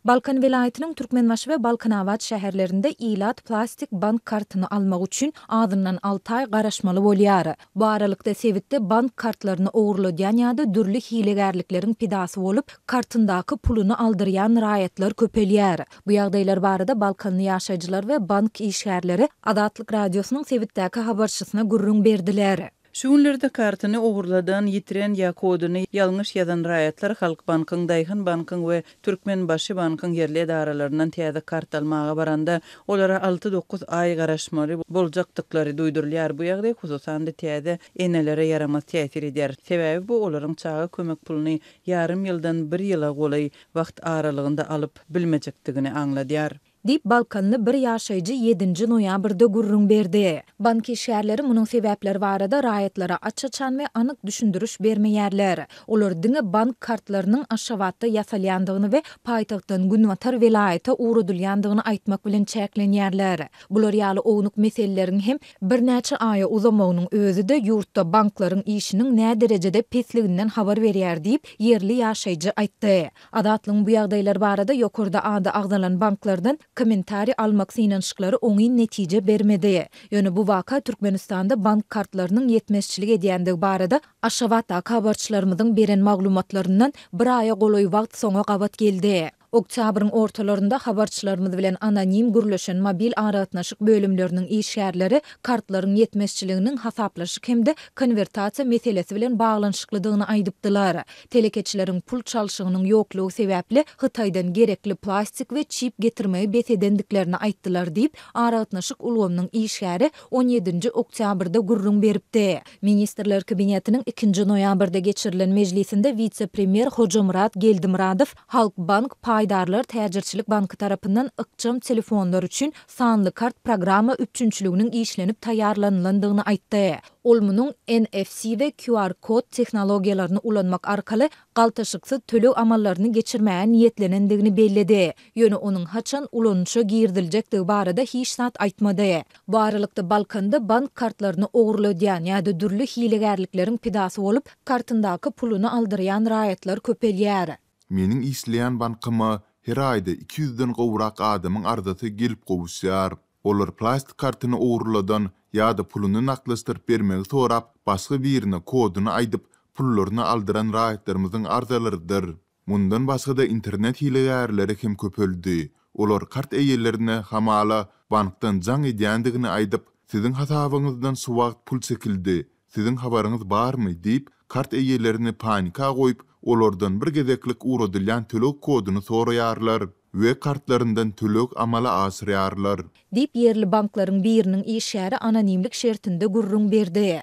Balkan welaýatynyň Türkmenbaşy we Balkanabat şäherlerinde ilat plastik bank kartyny almak üçin azyndan alty aý garaşmaly bolýar. Bu aralykda sebitde bank kartlaryny ogurladýan ýa-da dürli hilegärlikleriň pidasy bolup, kartyndaky puluny aldyrýan raýatlar köpelýär. Bu ýagdaýlar barada balkanly ýaşaýjylar we bank işgärleri Azatlyk Radiosynyň sebitdäki habarçysyna gürrüň berdiler. Şu günlerde kartyny ogurladan, ýitiren ýa koduny ýalňyş ýazan raýatlar Halkbankyň, Daýhan bankyň we Türkmenbaşy bankyň ýerli edaralaryndan täze kart almaga baranda, olara alty-dokuz aý garaşmaly boljakdyklary duýdurylýar. Bu ýagdaý, hususan-da, täze enelere ýaramaz täsir edýär. Sebäbi bu olaryň çaga kömek puluny ýarym ýyldan bir ýyla golaý wagt aralygynda alyp bilmejekdigini aňladýar. Diýip, balkanly bir ýaşaýjy ýedinji noýabrda gürrüň berdi. Bank işgärleri munuň sebäpleri barada raýatlara aç-açan we anyk düşündiriş bermeýärler. Olar diňe bank kartlarynyň Aşgabatda ýasalýandygyny we paýtagtdan günbatar welaýata ugradylýandygyny aýtmak bilen çäklenýärler. Bular ýaly ownuk meseleleriň hem birnäçe aýa uzamagynyň özi-de ýurtda banklaryň işiniň näderejede pesliginden habar berýär diýip, ýerli ýaşaýjy aýtdy. Azatlygyň bu ýagdaýlar barada ýokarda ady agzalan banklardan kommentariý almak synanyşyklary oňyn netije bermedi. Ýöne bu waka Türkmenistanda bank kartlarynyň ýetmezçilik edýändigi barada Aşgabatdaky habarçylarymyzyň beren maglumatlaryndan bir aýa golaý wagt soňa gabat geldi. Oktýabryň ortalarynda habarçylarymyz bilen anonim gürleşen mobil aragatnaşyk bölümleriniň işgärleri kartlaryň ýetmezçiliginiň hasaplaşyk hem-de konwertasiýa meselesi bilen baglanyşyklydygyny aýdypdylar. Telekeçileriň pul çalşygynyň ýoklugy sebäpli Hytaýdan gerekli plastik we çip getirmegi bes edendiklerini aýtdylar diýip, aragatnaşyk ulgamynyň işgäri on ýedinji oktýabrda gürrüň beripdi. Ministrler Kabinetiniň ikinji noýabrda geçirilen mejlisinde wise-premýer Hojamyrat Geldimyradow Halkbank paýdarlar täjirçilik banky tarapyndan ykjam telefonlar üçin sanly kart programma üpjünçiliginiň işlenip taýýarlanylandygyny aýtdy. Ol munuň NFC we QR kod tehnologiýalaryny ulanmak arkaly galtaşyksyz töleg amallaryny geçirmäge niýetlenendigini belledi. Ýöne onuň haçan ulanyşa giriziljekdigi barada hiç zat aýtmady. Bu aralykda Balkanda bank kartlaryny ogurladýan ýa-da dürli hilegärlikleriň pidasy bolup, kartyndaky puluny aldyrýan raýatlar köpelýär. Meniň işleýän bankyma her aýda iki ýüzden gowrak adamyň arzasy gelip gowuşýar. Olar plastik kartyny ogurladan ýa-da puluny nagtlaşdyryp bermegi sorap, başga birine koduny aýdyp, pullaryny aldyran raýatlarymyzyň arzalarydyr. Mundan başga-da internet hilegärleri hem köpeldi. Olar kart eýelerine, hamala, bankdan jaň edýändigini aýdyp, Siziň hasabyňyzdan şu wagt pul çekildi, siziň habaryňyz barmy diýip, kart eýelerini panika goýup, olardan bir gezeklik ugradylýan töleg koduny soraýarlar we kartlaryndan töleg amala aşyrýarlar. Diýip, ýerli banklaryň biriniň işgäri anonimlik şertinde gürrüň berdi.